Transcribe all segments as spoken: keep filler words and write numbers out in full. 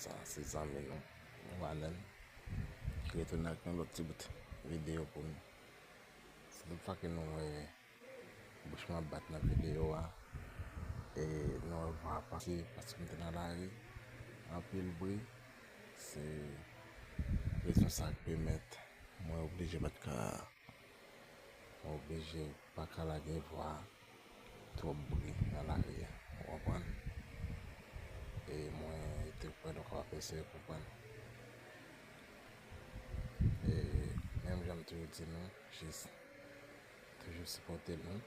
Sa se zanmi nou, Wanel, ki retounen ak yon lòt ti bout videyo pou nou. Se tout fwa ke nou wè bouch mwen ap bat nan videyo a, e nou wè vwa a pase, paske m te nan lari, anpil bri, se rezon sa k pèmèt mwen oblije bat ka, mwen oblije pa ka lage vwa twòp bri nan lari a, ou konprann? E mwen te kwè nou kapab eseye konprann. E menm jan m toujou di nou, jis toujou sipòte nou.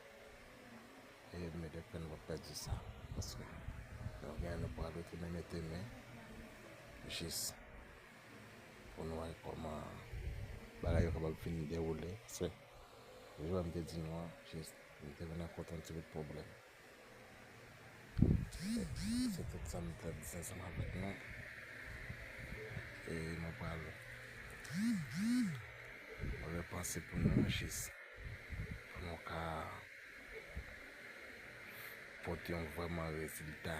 E m mete kwè nou p ap pèdi sa. Paske nou genyen, nou pral retounen mete men. Jis pou nou wè kòman bagay yo kapab fin dewoule. Paske, jan m te di nou an, jis m te vin rankontre yon ti bout pwoblèm. Se tout sa m t ap di ansanm avèk nou. E nou pral repanse pou nou jis pou nou ka pote yon vrèman rezilta